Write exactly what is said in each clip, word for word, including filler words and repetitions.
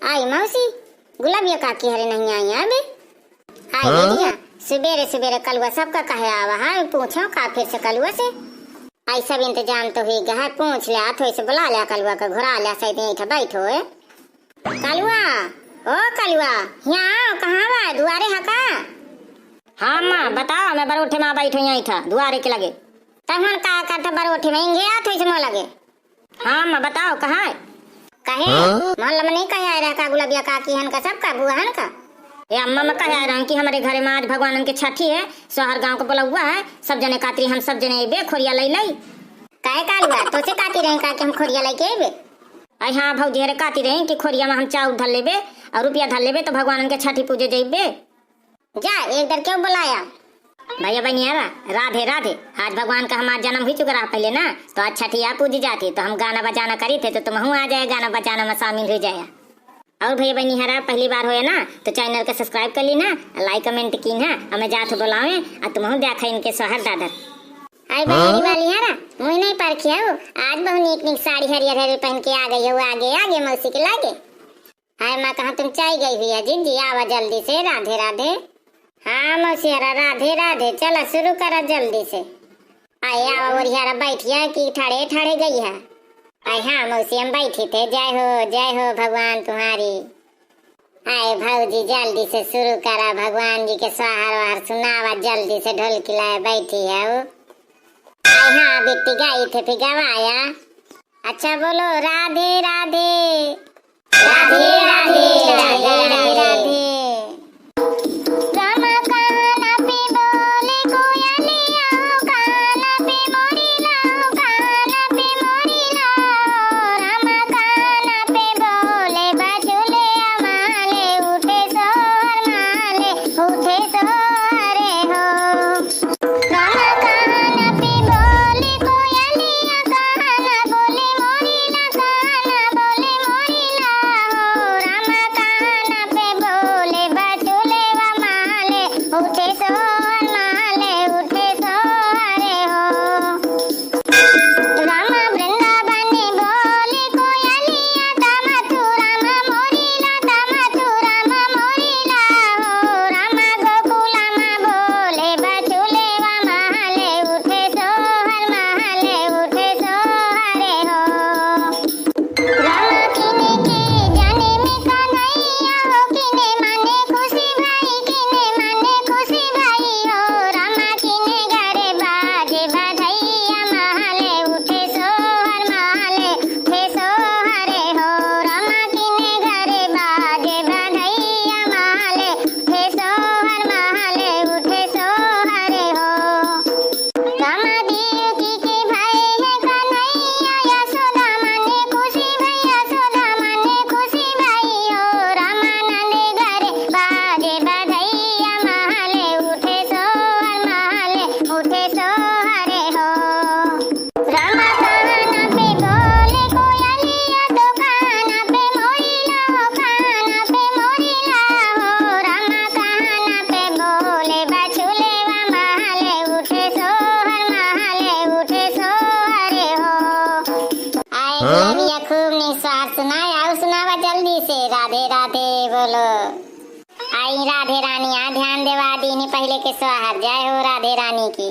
आई मौसी, गुलाबिया काकी हरे नहीं आई अबे। आई हाँ? दीदिया, सुबेरे सुबेरे कलुआ सबका कहे आवा है, पूछो का फिर से कलुआ से। आई सब इंतजाम तो हुई गया है, पूछ ले, थोड़ी से बुला ले कलुआ का, घुरा ले, सही दिन इठा बैठो है। कलुआ, ओ कलुआ, यहाँ आओ, कहाँ बा? दुआरे हा का? हाँ माँ, बताओ, मैं बरोठे मा बैठो यहाँ इठा, दुआरे के लगे। तब हम का करता बरोठे मा, इंगे आत होइस मो लगे। हाँ माँ, बताओ, कहाँ है? कहे, हाँ? मोहल्ला में नहीं कहे आए रहे का गुलाबिया काकी हन का, सब का बुआ हन का? ए अम्मा, मैं कहे आए रहन कि हमरे घरे में आज भगवानन के छठी है, सोहर गाँव का बुलौआ है, सब जने कातरी हम सब जने अइबे, खोरिया लई लई। काहे कलुआ, तोसे काती रही का कि हम खोरिया लई के अइबे? आई हाँ भौजी, हरे काती रही कि खोरिया में हम चाउर धर लेबे और रुपया धर लेबे तो भगवानन के छठी पूजे जइबे। जा, एक दर क्यों बुलाया? भैया बनियारा, राधे राधे। आज भगवान का हमार जन्म हुई चुका रहा पहले ना, तो आज छठिया पूजी जाती, तो हम गाना बजाना करी थे, तो तुमहू आ जाए, गाना बजाना में शामिल हुई जाए। और भैया बनियारा पहली बार होया ना, तो channel के subscribe कर ली ना, like comment की ना, हमें जात बुलावे, आ तुमहू देखा इनके सोहर दादर। आई बहरी वाली हरा, मुझे नहीं परखी हो, आज बहुत नीक नीक साड़ी हरियर हरियर पहन के आ गई हो, आगे आगे मौसी के लागे। हाय माँ, कहाँ तुम चाई गई हुई है जिज्जी? आवा जल्दी से, राधे राधे। हाँ मौसी हरा, राधे राधे। चला शुरू करा जल्दी से। आए आवा ओरियारा बैठिया कि ठाड़े ठाड़े गई है। आए हाँ मौसी, हम बैठी थे। जय हो, जय हो भगवान तुम्हारी। आए भौजी जल्दी से शुरू करा, भगवान जी के सोहर वोहर सुनावा जल्दी से, ढोलकी लाए बैठी है वो। आए हाँ बिट्टी गाई थे फिर गवाया। अच्छा बोलो राधे राधे। राधे राधे, राधे राधे। रामा काना पे बोले कोयलिया, काना पे मोरी लाओ, काना पे मोरी लाओ। रामा काना पे बोले बजुले माले, उठे सोहर माले, उठे सोहरे हो। काना काना पे बोली कोयलिया, काना बोली मोरी ला, काना बोली मोरी ला हो। रामा काना पे बोले बजुलेवा माले, उठे सोहर माले, उठे सोहरे हो। रामा वृंदावन बोली कोयलिया, तमतु रामा मोरी ला, तमतु रामा मोरी ला हो। रामा गोकुलमा बोले बजुलेवा माले, उठे सोहर माले, उठे सोहरे हो। रामा किने के जाने में कन्हैया हो, किने माने खुशी भाई, किने माने खुशी भाई हो। रामा किने घरे बाजे बधैया माले, उठे सोहर माले, उठे सोहरे हो। रामा किने घरे बाजे बधैया माले, उठे सोहर माले, उठे सोहरे हो। रामा देवकी के भाई है कन्हैया, यशोदा माने खुशी भाई, यशोदा माने खुशी भाई हो। रामानंद घरे बाजे बधैया माले, उठे सोहर माले, उठे सोहरे हो। रामा काना पे बोले कोयलिया, तो काना पे मोरी लाओ, काना पे मोरी लाओ। रामा काना पे बोले बजुलेवा माले, उठे सोहर माले, उठे सोहरे हो। आए हाँ? गुलाबिया खूब निसार सुनाए, आओ सुनावा जल्दी से, राधे राधे बोलो। आई राधे रानी, आ ध्यान देवा दीनी पहले के सोहर, जय हो राधे रानी की।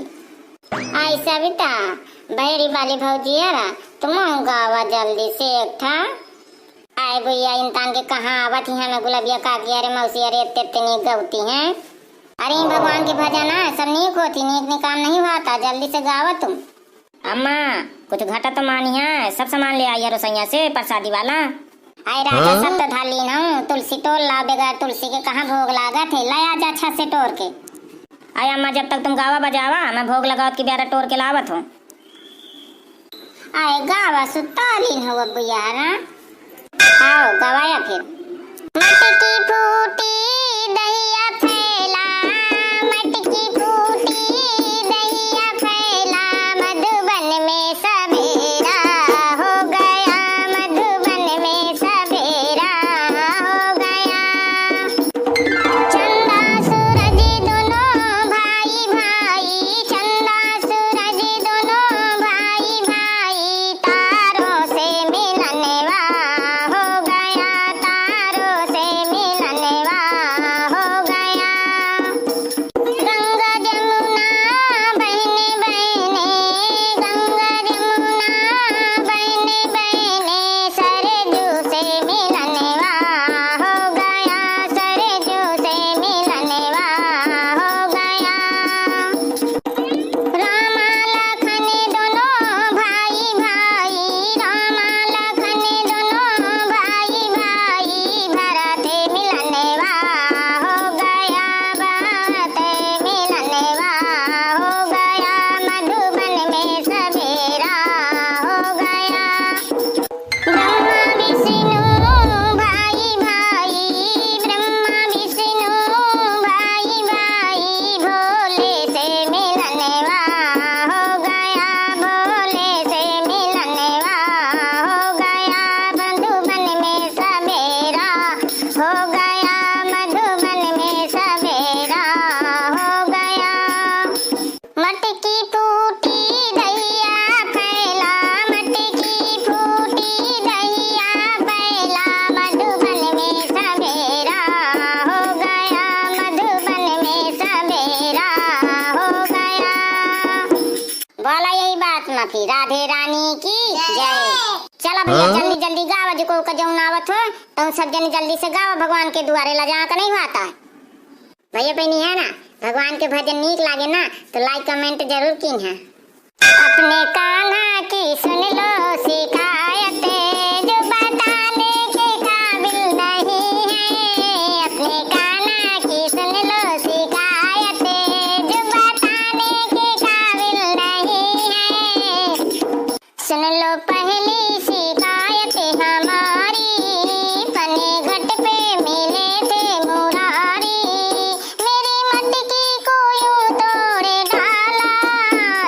आई सविता, बहरी वाली भौजी हरा, तुम गावा जल्दी से एक ठा। आए भैया, इंसान के कहाँ आवत ही हमें गुलाबिया काकी, अरे मौसी, अरे इतने इतने गौती हैं। अरे भगवान के भजन है, सब नीक होती, नीक निकाम नहीं हुआ था, जल्दी से गावा तुम। अम्मा, कुछ घटा तो मानी है, सब सामान ले आई है रसोइया से, प्रसादी वाला। आए राजा, हाँ? सब तो धार लीन हूँ, तुलसी तोड़ ला, बगैर तुलसी के कहाँ भोग लागत है, ले आ जा छत से तोड़ के। आए अम्मा, जब तक तुम गावा बजावा, मैं भोग लगावत की ब्यारा तोड़ के लावत हूँ। आए गावा सुता लीन हो अब यारा। आओ, गवाया फिर। मटकी फूटी दहिया फैला, मटकी फूटी दहिया फैला, मधुबन में सवेरा हो गया, मधुबन में सवेरा हो गया। चंदा सूरज दोनों भाई भाई, चंदा सूरज दोनों भाई भाई, तारों से मिलनवा हो गया, हो गया मधुबन में सवेरा, हो गया। मटकी फूटी दहिया फैला, मटकी फूटी दहिया फैला, मधुबन में सवेरा हो गया, मधुबन में सवेरा हो गया। बोला यही बात मा फिर राधे रानी की जय। चला भैया, जल्दी जल्दी गावा, जो को का जौन आवत हो, तो सब जने जल्दी से गावा, भगवान के दुआरे ला जा का नहीं हुआ था। भैया बहनी है ना, भगवान के भजन नीक लागे ना, तो like comment जरूर कीन्हा। अपने कान्हा की सुन लो शिकायत, जो बताने के काबिल नहीं है। अपने कान्हा की सुन लो शिकायत, जो बताने के काबिल नहीं है। सुन लो पहली शिकायत हमारी, पने घट पे मिले थे मुरारी। मेरी मटकी को यूं तोड़ डाला,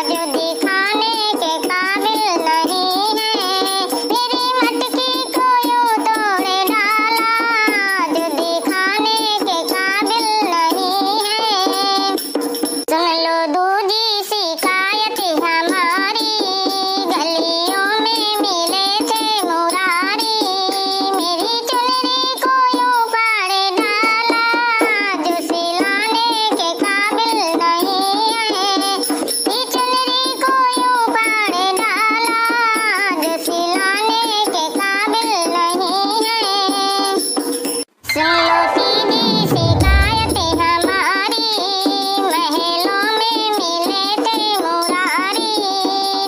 जो दिखाने के काबिल नहीं है। मेरी मटकी को यूं तोड़ डाला, जो दिखाने के काबिल नहीं है। सुन लो दूजी शिकायत हमारी, गलियों में मिले थे मुरारी। मेरी चुनरी को यूं फाड़ डाला, जो सिलाने के काबिल नहीं है। मेरी चुनरी को यूं फाड़ डाला, जो सिलाने के काबिल नहीं है। सुन लो सीधी शिकायत हमारी, महलों में मिले थे मुरारी।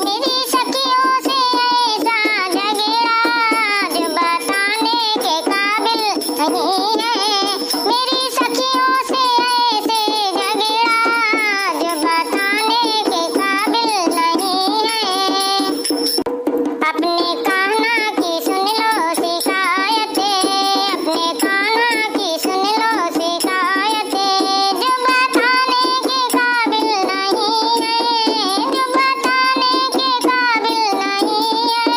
मेरी सखियों से ऐसा झगड़ा, जो बताने के काबिल नहीं है। मेरी सखियों से ऐसे झगड़ा, जो बताने के काबिल नहीं है। अपने कान्हा की सुन लो शिकायत, अपने कान्हा की सुन लो शिकायत, जो बताने के काबिल नहीं है, जो बताने के काबिल नहीं है।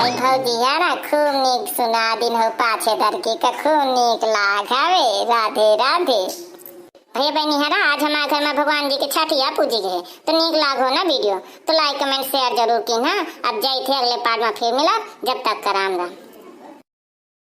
आई भौजी यारा, खूब नीक सुना दिन हो, पाछे धरकी का खूब नीक लाग हवे। राधे राधे। भैया बहनी हरा, आज हमारे घर में भगवान जी के छठिया पूजी गए, तो नीक लाग हो ना video, तो like comment share जरूर कीन्हा। अब जाई थे, अगले part में फिर मिला, जब तक का राम राम।